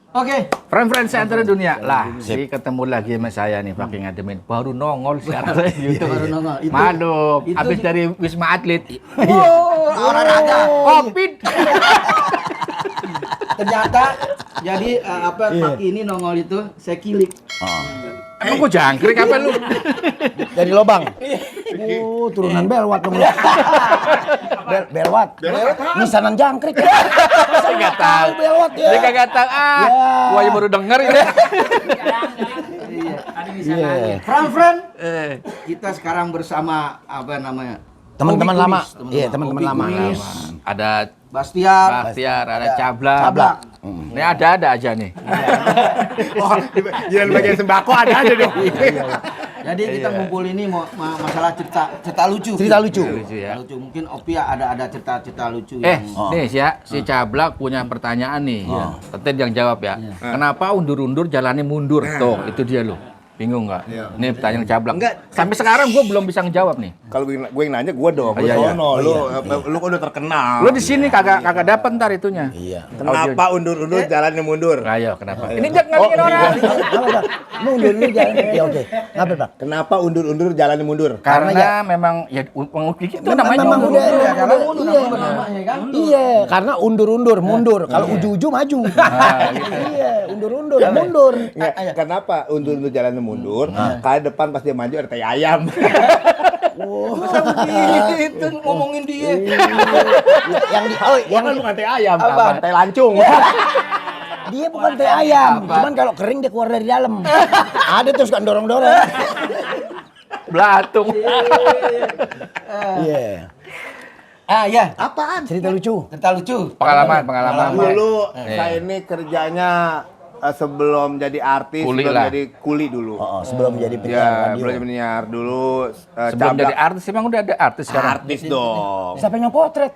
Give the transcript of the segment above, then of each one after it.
Oke, Friend-friend seantero dunia lah, si ketemu lagi sama saya nih pakai ngademin. Baru nongol sekarang gitu. baru nongol. Malu, itu habis dari Wisma Atlet. olahraga. Covid. Ternyata jadi pagi ini nongol itu saya kilik. Emang gua jangkrik apa lu? Dari lobang. Turunan belwat dong. Belwat. Misanan jangkrik. Masa Nggak tahu. belwat ya. Dia kagak tahu. Gua aja baru denger ini. Iya. Friend, kita sekarang bersama apa namanya? Teman-teman Hobi lama. kumis, Iya, teman-teman lama. kumis. Ada Bastiar, ada Cablak. Cablak. Ini ada aja nih. Oh, jalan bagian sembako ada dong. Jadi kita ngumpul ini masalah cerita lucu. Cerita lucu. Lucu ya. Lucu. Mungkin Opia ada cerita lucu Nih ya, si Cablak punya pertanyaan nih. Tetep yang jawab ya. Kenapa undur-undur jalannya mundur? Tuh, itu dia lo. Bingung nggak? Ini pertanyaan Cablak. Enggak. Sampai sekarang gue belum bisa ngejawab nih. Kalau gue yang nanya, gue dong. Iya, iya. Lu kan udah terkenal. Lo di sini kagak dapet ntar itunya. Iya. Kenapa undur-undur jalannya mundur? Ayo, kenapa? Ini jak ngalihin orang. Mau undur ini jalan. Ya oke. Ngapa, Pak? Kenapa undur-undur jalannya mundur? Karena memang ya itu namanya Memang undur. udah Karena iya. namanya kan. Iya, karena undur-undur, mundur. Kalau uju-uju maju. Iya, undur-undur, mundur. Kenapa undur-undur jalannya mundur? Kali depan pas dia maju ada tai ayam. Itu ngomongin dia. Yang Bukan tai ayam, Apa? tai lancung. dia bukan teh ayam, cuman kalau kering dia keluar dari dalam. Ada terus kan dorong-dorong. Belatung. Iya. Ya. Apaan? Cerita lucu. Cerita lucu. Pengalaman. Dulu saya ini kerjanya sebelum jadi artis, Kuli sebelum lah. jadi kuli dulu. Sebelum jadi penyiar Ya, radio. belum jadi penyiar dulu. Sebelum jadi artis, emang udah ada artis sekarang? artis dong. Siapa yang potret?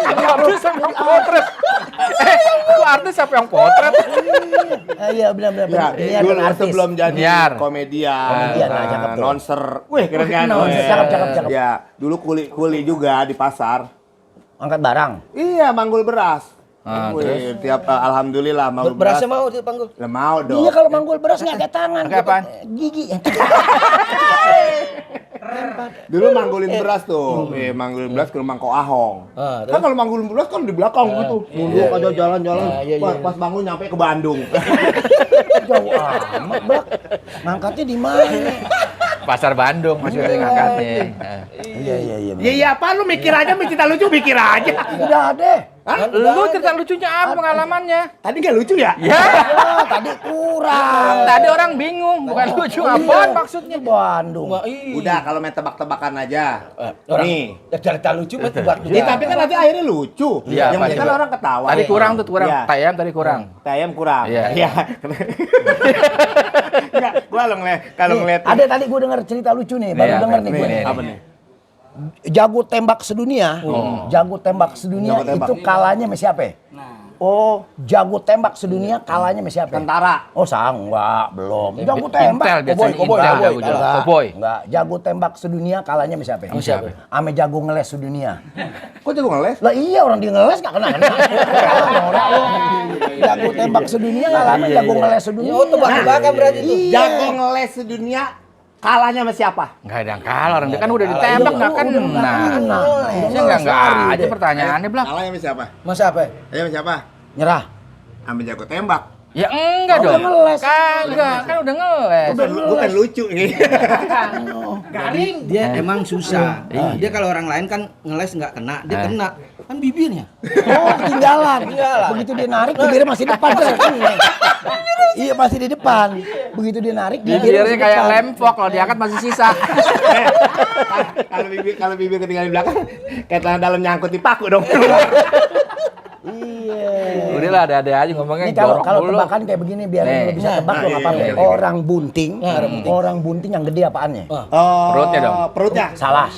Artis siapa yang potret? Kok artis siapa yang potret? Iya, benar-benar. Ya, Penyiar dulu dan artis. sebelum jadi Penyiar. komedian, cakep tuh. nonser. Wih, keren kan? Nonser, cakep. Ya, dulu kuli juga di pasar. Angkat barang. Iya, manggul beras. Terus? Tiap alhamdulillah manggul beras. Berasnya mau dipanggul. Lah mau dong. Iya, kalau manggul beras nggak ada tangan. Pakai apaan? Gigi. Dulu manggulin beras tuh. Manggulin beras ke rumah Ko Ahong. Kan kalau manggulin beras kan di belakang gitu. Nunduk aja jalan-jalan. Pas bangun nyampe ke Bandung. Jauh amat, Bak. Ngangkatnya di mana? Pasar Bandung maksudnya ngangkatnya. Iya. Iya apa lu mikir aja, cerita lucu mikir aja. Udah deh. Lu cerita lucunya apa pengalamannya? Tadi nggak lucu ya? Ya, Tadi kurang. tadi orang bingung, bukan lucu apaan maksudnya. Bandung. Udah kalau main tebak-tebakan aja. Nih. Cerita lucu mah tebak Ya, tapi kan nanti akhirnya lucu. Iya, Yang penting kan coba. orang ketawa. Tadi kurang tuh, Iya. Tayam tadi kurang. Ayam kurang. Iya. Iya. Enggak, gua kalau ngeliat Ada tadi gue dengar cerita lucu nih, baru Iya, denger nih nih, gue. nih. apa nih? Jago tembak sedunia. Jago tembak sedunia Jago tembak. itu kalahnya sama siapa? Oh, jago tembak sedunia kalahnya sama siapa? Tentara. Oh, enggak, belum. Jago Intel tembak. biasanya, Koboi. Intel jago jago. Koboi. Enggak, jago tembak sedunia kalahnya sama siapa? Sama siapa? Ame jago ngeles sedunia. Kok jago ngeles? Lah iya, orang dia ngeles gak kena. Jago tembak sedunia kalahnya jago ngeles sedunia. Oh, tebak-tebakan berarti itu. Jago ngeles sedunia kalahnya sama siapa? Enggak ada yang kalah, orang dia kan udah ditembak enggak kena. Saya enggak aja pertanyaannya, Blak. Kalahnya sama siapa? Masa apa? Ayo sama siapa? Nyerah. Sama jago tembak. Ya enggak Udah dong. ngeles. Kagak, kan udah ngeles. Bukan lucu nih. Garing. Dia emang susah. Dia kalau orang lain kan ngeles nggak kena, dia kena. Kan bibirnya. Oh, ketinggalan. Begitu dia narik, bibirnya masih depan. Iya, masih di depan. Begitu dia narik, Bibirnya masih kayak depan. lempok, kalau diangkat masih sisa. Kalau bibir ketinggalan di belakang, kayak tangan dalam nyangkut di paku dong. Iya. Udah lah, ada aja ngomongnya Ini kalau jorok mulu. tebakan kayak begini biar Nih. lu bisa tebak lo apa? iya. Orang bunting. Orang bunting yang gede apaannya? Perutnya dong. Perutnya. Salah.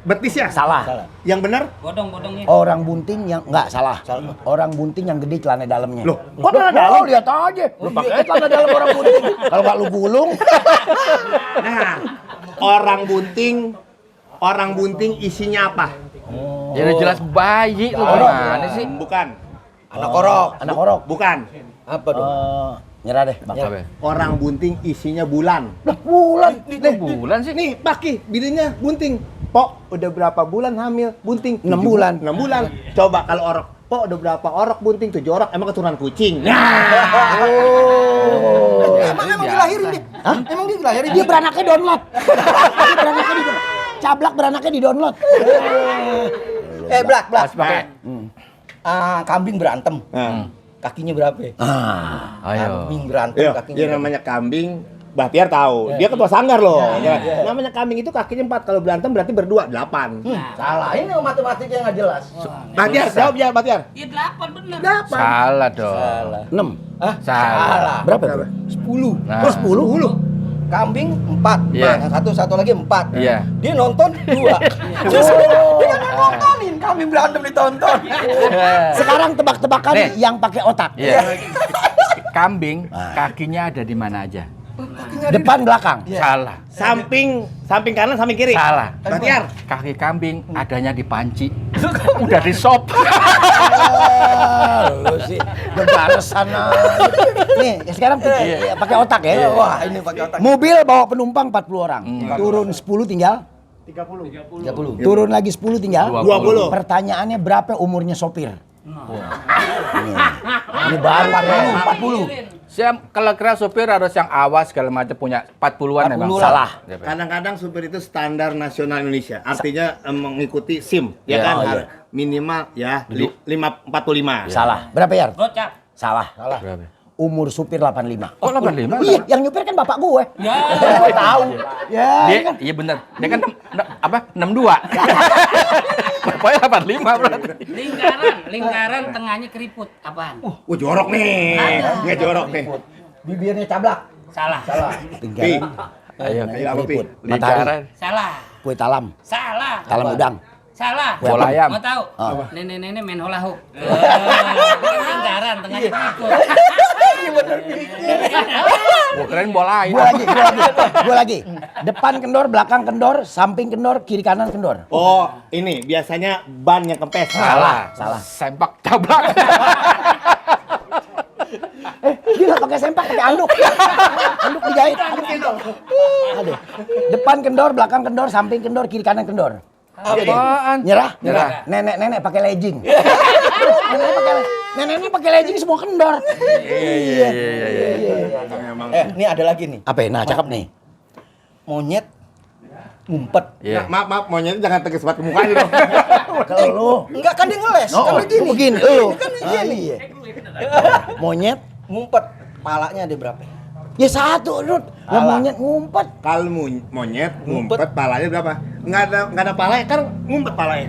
Betisnya. Salah. Yang benar? Orang bunting yang enggak salah. Orang bunting yang gede celana dalamnya. Loh, kok celana dalam? Lihat aja. Lu pakai celana dalam orang bunting. Kalau enggak lu gulung. Nah, orang bunting isinya apa? Ya udah jelas bayi lu gimana sih? Bukan. Anak orok. Anak orok. Bukan. Apa dong? Nyerah deh, Bang. Apa? Orang bunting isinya bulan. Lah, bulan. Itu bulan sih. Nih, Paki, bininya bunting. Pok, udah berapa bulan hamil? Bunting. 6 bulan. 6 bulan. Coba kalau orok. Pok, udah berapa orok bunting? 7 orok. Emang keturunan kucing. Emang dilahirin dia? Hah? Emang dia dilahirin? Dia beranaknya download. Dia beranaknya di Cablak beranaknya di download. Blak. Pas pakai. Kambing berantem. Kakinya berapa? Ayo. Kambing berantem Iya, kakinya. dia namanya kambing. Bahtiar tahu. Dia ketua sanggar loh. Ya. Namanya kambing itu kakinya 4. Kalau berantem berarti berdua 8. Salah, ini matematiknya nggak jelas. Bahtiar, jawab ya Bahtiar. Iya 8 bener. Salah dong. 6. Salah. Berapa itu? 10. Nah. Terus 10. Kambing 4. Iya. Yang satu lagi 4. Iya. Dia nonton 2. Dia nggak nontonin, kambing berantem ditonton. Sekarang tebak-tebakan Nih. yang pakai otak. Iya. Kambing kakinya ada di mana aja? Depan belakang. Salah. Samping kanan, samping kiri. Salah. Bahtiar. Kaki kambing adanya di panci. Udah di sop. Lu sih berbalasan nih, sekarang pakai otak ya. Wah, ini pakai otak. Mobil bawa penumpang 40 orang. Turun 10 tinggal 30. turun lagi 10 tinggal 20. Pertanyaannya berapa umurnya sopir? Ini baru 40. Siap, kalau kira supir harus yang awas segala macam punya 40-an memang. 40 Salah. Kadang-kadang supir itu standar nasional Indonesia. Artinya mengikuti SIM, ya Iya. kan? Oh, iya. Minimal ya 45. Salah. Berapa ya? Gocap. Salah. Berapa? Umur supir 85. Oh, 85. Iya, yang nyupir kan bapak gue. Ya. Gue tahu. Ya, Dia, kan. iya bener. Dia kan 62. Bapaknya 85 berarti. Lingkaran tengahnya keriput. Apaan? Jorok nih. Nggak jorok nih. Bibirnya cablak. Salah. Pi. Ayo. Ayo apa, Pi? Keriput. Matahari. Lingkaran. Salah. Kue talam. Salah. Talam udang. Salah. Bola ayam. Mau tahu? Nenek-nenek main hula hoop. Lingkaran tengahnya keriput. Gua keren bola Gue lagi. Depan kendor, belakang kendor, samping kendor, kiri kanan kendor. Oh, ini biasanya ban yang kempes. Salah. Sempak cablak. Dia nggak pakai sempak, pakai anduk. Anduk dijahit. Aduh. Depan kendor, belakang kendor, samping kendor, kiri kanan kendor. Apaan? Nyerah? Nyerah. Nenek pakai legging. Neneknya pakai legging semua kendor. Iya. Ini ada lagi nih. Apa ya? Nah, cakep nih. Monyet ngumpet. Iya. Maaf, monyetnya jangan tegas banget ke mukanya dong. Kalau lu Enggak kan dia ngeles, kan begini. begini. Lu. Kan begini. Iya. Monyet Ngumpet. Palanya ada berapa? ya satu, Rut. Lah monyet ngumpet. Kalau monyet ngumpet palanya berapa? Nggak ada palanya kan ngumpet palanya.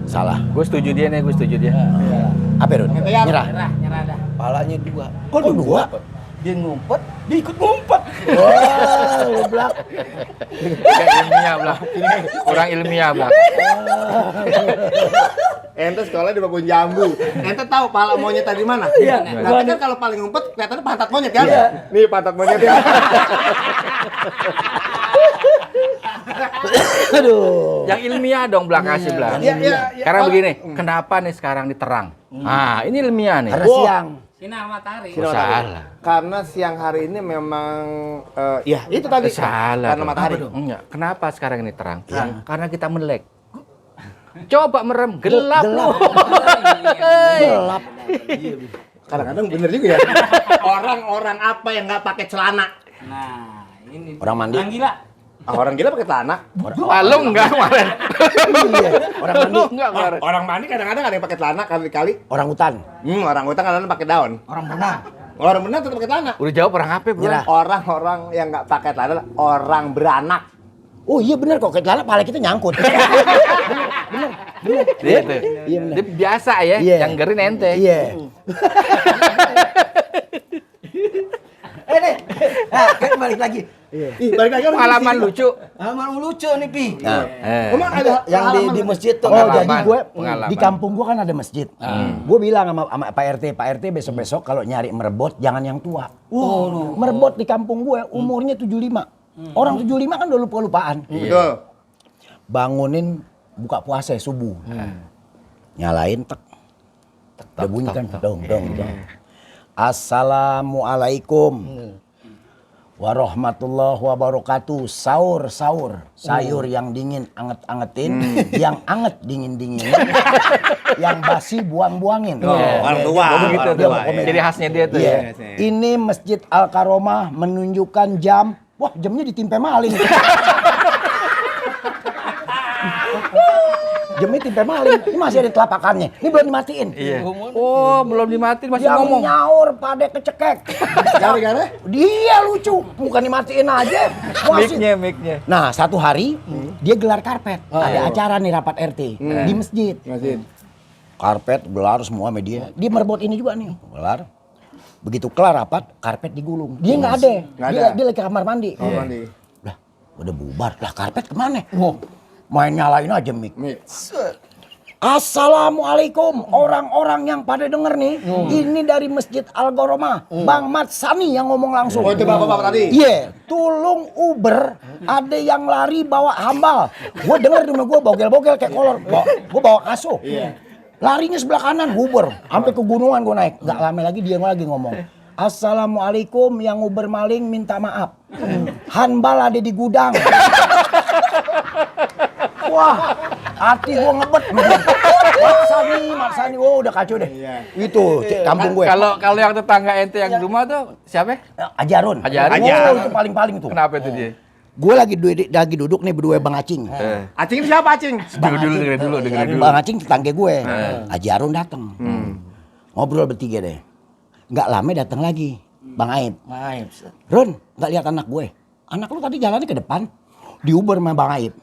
Salah. Gue setuju dia nih, gue setuju dia. Apa, Rut? Ya. Nyerah. Nyerah dah. Palanya 2. Kok dua? Dia ngumpet, dia ikut ngumpet. Wah, lu blak. Kayak ilmiah, Blak. Kurang ilmiah, Blak. Ente sekolah di Bakun Jambu. Ente tahu pala monyet tadi mana? Iya. Nanti kan kalau paling ngumpet kelihatannya pantat monyet kan? Iya. Nih pantat monyet ya. Aduh. Yang ilmiah dong, Blak, kasih, Blak. Iya. Sekarang begini, kenapa nih sekarang diterang? Ah, ini ilmiah nih. Karena siang. Sinar matahari. Oh, salah. Karena siang hari ini memang ya itu tadi. Salah. Karena dong. matahari. Enggak. Kenapa sekarang ini terang? Karena kita melek. Coba merem, gelap lu. Gelap. Kadang-kadang bener juga ya. Orang-orang apa yang nggak pakai celana? Nah, ini. Orang mandi. Orang gila. Orang gila pakai celana. Lu enggak kemarin. Iya. Orang mandi. Lu enggak kemarin. Orang mandi kadang-kadang ada yang pakai celana kali-kali. Orang hutan. Orang utang kadang-kadang pakai daun. Orang berenang. Orang benar tetap pakai celana. Udah jawab orang apa, Bro? Nyerah. Orang-orang yang nggak pakai celana orang beranak. Oh iya benar kok, ke celana pala kita nyangkut. Iya, tuh. Iya, bener. Dia biasa ya, Iya. yang gerin ente. Iya. Nih. Nah, kan balik lagi. Ih, balik lagi orang Pengalaman di sini. lucu. Emang lucu nih, Pi. Emang ada Yang di pengalaman? masjid tuh. Oh Pengalaman, jadi gue pengalaman. di kampung gue kan ada masjid. Gue bilang sama Pak RT besok-besok kalau nyari merebot jangan yang tua. Merebot di kampung gue umurnya 75. Orang 75 kan udah lupa-lupaan. Betul. Bangunin buka puasa subuh. Nyalain tek. Udah bunyi kan dong. Assalamualaikum warahmatullahi wabarakatuh. Sahur. Sayur yang dingin anget-angetin, yang anget dingin-dingin. Yang basi buang-buangin. Orang tua. Begitu Dia tuh. mau komen. Ciri khasnya dia tuh ya. Ini Masjid Al-Karomah menunjukkan jam. Wah, jamnya ditimpe maling. Jamnya ditimpe maling. Ini masih ada telapakannya. Ini belum dimatiin. Iya. Oh, belum dimatiin masih Yang ngomong. nyaur pada kecekek. Gara-gara? Dia lucu, bukan dimatiin aja. Masih. Mic-nya. Nah, satu hari dia gelar karpet. Ada acara nih rapat RT di masjid. Karpet gelar semua media. Dia merebut ini juga nih. Gelar. Begitu kelar rapat, karpet digulung. Dia nggak ada. Dia lagi ke kamar mandi. Lah, udah bubar. Lah karpet kemana? Main nyalain aja mic. Assalamualaikum orang-orang yang pada denger nih. Ini dari Masjid Al-Karomah. Bang Mat Sani yang ngomong langsung. Oh, itu bapak-bapak tadi? Iya, tolong Uber. Ada yang lari bawa hambal. Gue denger di rumah gue bogel-bogel kayak kolor. Gue bawa kaso. Larinya sebelah kanan, Uber. Sampai ke gunungan gue naik. Gak lama lagi dia lagi ngomong. Assalamualaikum yang Uber maling minta maaf. Hanbal ada di gudang. Wah, hati gua ngebet. Mat Sani, oh udah kacau deh. Itu kampung gue. Kalau yang tetangga ente yang di rumah tuh siapa? Ajarun. Oh, itu paling-paling tuh. Kenapa itu dia? Gue lagi duduk nih berdua Bang Acing. Acing itu siapa Acing? Dengerin dulu. Bang Acing tetangga gue. Ajarun datang. Ngobrol bertiga deh. Nggak lama datang lagi Bang Aib. Ron, nggak lihat anak gue. Anak lu tadi jalannya ke depan. Di Uber sama Bang Aib.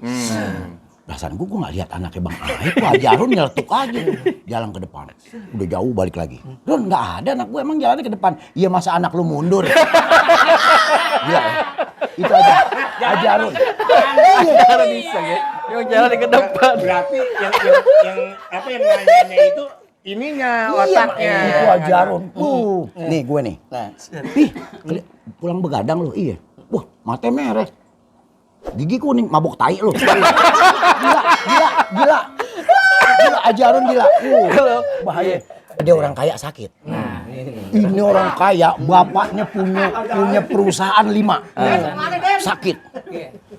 Perasaan gue nggak lihat anaknya Bang Aib. Ajarun nyeletuk aja. Jalan ke depan. Udah jauh balik lagi. Ron, nggak ada anak gue emang jalannya ke depan. Iya masa anak lu mundur. Iya. Itu aja. Ajarun. Ajarun bisa ya. Yang jalan ke depan. Berarti yang nanya itu ininya otaknya. Itu Ajarun. Nih gue nih. Ih, pulang begadang lu. Iya. Wah, mata merah. Gigi kuning, mabuk tai lu. Gila. Ajarun gila. Bahaya. Ada orang kaya sakit. Ini orang kaya, bapaknya punya perusahaan 5. Sakit.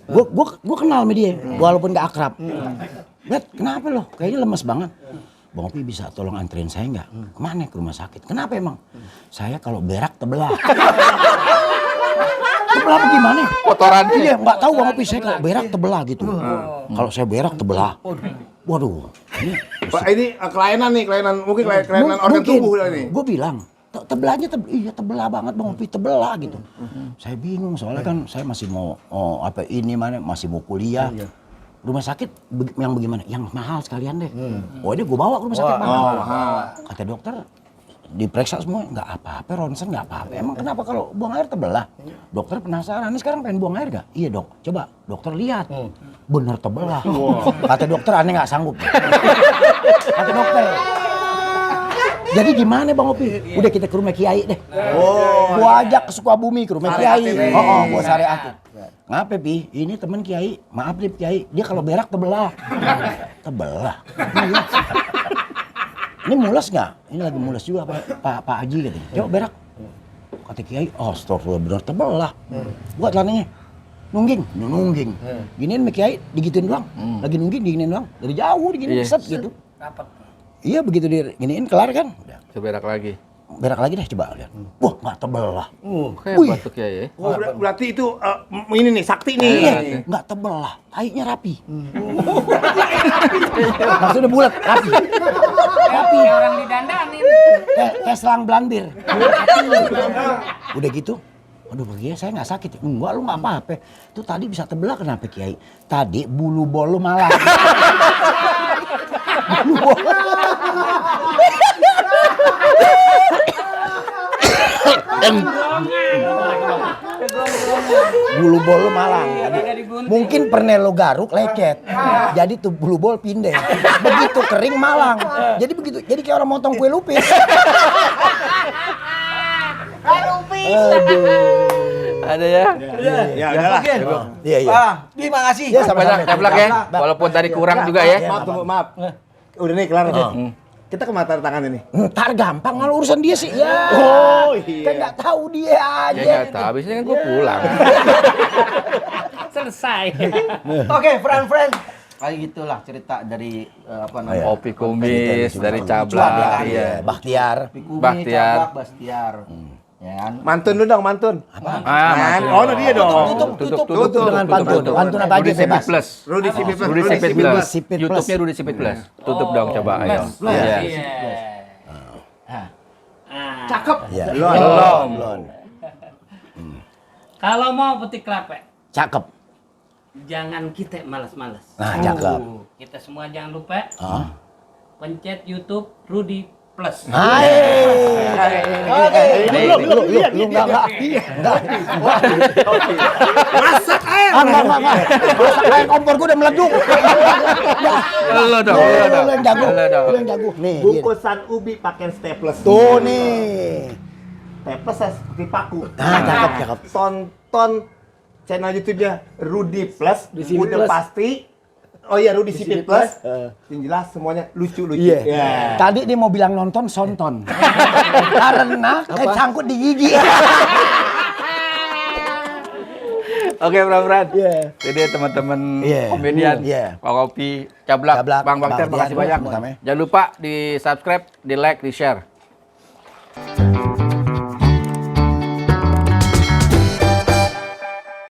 Gue kenal sama dia, walaupun gak akrab. Bet, kenapa lo? Kayaknya lemes banget. Bang Opi bisa tolong anterin saya nggak? Kemana? Ke rumah sakit. Kenapa emang? Saya kalau berak tebelah. Tebelah bagaimana? Kotoran. Iya, nggak tahu Bang Opi, saya kalau berak tebelah gitu. Kalau saya berak tebelah. Waduh. Ini kelainan mungkin kelainan organ tubuh ini. Gue bilang, tebelahnya iya tebelah banget Bang Opi, tebelah gitu. Saya bingung soalnya kan saya masih mau masih mau kuliah. Rumah sakit yang bagaimana? Yang mahal sekalian deh. Oh ini gue bawa ke rumah sakit mahal. Kata dokter, diperiksa semua, nggak apa-apa, ronsen nggak apa-apa. Emang kenapa kalau buang air tebelah? Dokter penasaran, ini sekarang pengen buang air nggak? Iya dok, coba dokter lihat. Bener tebelah. Kata dokter, aneh nggak sanggup. Kata dokter. Jadi gimana Bang Opi? Udah kita ke rumah Kiai deh. Gua ajak ke Sukabumi ke rumah Kiai. Gua syariatin. Ngapa Pi? Ini temen Kiai. Maaf nih Kiai, dia kalau berak tebelah. Tebelah. Ini mules nggak? Ini lagi mules juga Pak Haji katanya. Coba berak. Kata Kiai, astagfirullah bener tebelah. Buat celananya. Nungging. Giniin sama Kiai, digituin doang. Lagi nungging, diginiin doang. Dari jauh diginiin, set gitu. Iya begitu diginiin kelar kan. Udah. Seberak lagi. Berak lagi deh coba lihat. Wah nggak tebelah. Hebat tuh Kiai ya. Berarti itu ini nih sakti nih. Iya, nggak tebelah. Taiknya rapi. Maksudnya bulat, rapi. Rapi. Kayak orang didandanin. Kayak selang belambir. Udah gitu. Aduh Kiai saya nggak sakit. Enggak lu nggak apa-apa. Itu tadi bisa tebelah kenapa Kiai? Tadi bulu bolu malah. Bulu bol malang. Mungkin pernah lo garuk lecet. Jadi tuh bulu bol pindah. Begitu kering malang. Jadi begitu. Jadi kayak orang motong kue lupis. Aduh. Ada ya? Ya udahlah. Iya, iya. Terima kasih. Ya, sama-sama. Banyak Cablak ya. Walaupun tadi kurang juga ya. Maaf, tunggu, maaf. Udah nih, kelar aja. Kita ke mata tangan ini. Ntar gampang kalau urusan dia sih. Ya. Oh, iya. Kan nggak tahu dia aja. Ya nggak tahu, habisnya kan gue pulang. Selesai. Oke, friend. Kayak gitulah cerita dari apa namanya? Kopi kumis dari Cablak. Cablak, Iya. iya. Bakhtiar. Pikumi, Bakhtiar. Cablak, Bastiar. Ya kan? Mantun dulu dong, mantun. Mantun. Oh, no, dia dong. Tutup dengan pantun. Pantun apa aja Rudy Sipit bebas. Plus. Rudy Sipit Plus. Rudy Sipit Plus. Sipit Plus. YouTube-nya Rudy Sipit Plus. Tutup dong coba ayo. Plus. Iya. Iya. Cakep. Iya. Belum. Kalau mau petik kelapa, Cakep. jangan kita malas-malas. Nah, cakep. Kita semua jangan lupa Ah. pencet YouTube Rudy Plus. Hai. Lu enggak. Masak air. Enggak. Masak air kompor gua udah meleduk. Lo dong, Lu lo dong. yang jago. Lo dong. Lu yang jago. Nih. Bungkusan ubi pakai staples. Tuh nih. Staples seperti paku. Nah, cakep. Tonton channel YouTube-nya Rudy Plus. Sipit Udah Plus. pasti. Oh iya, Rudy Sipit Plus. Yang jelas semuanya lucu-lucu. Iya. Ya. Tadi dia mau bilang nonton, sonton. Karena kecangkut di gigi. Oke, Bram. Iya. Jadi teman-teman Iya. komedian, Iya. Kopi, Cablak, Cablak, Bang Bakhtiar, Bang makasih banyak. Bakhtiar. Jangan lupa di subscribe, di like, di share.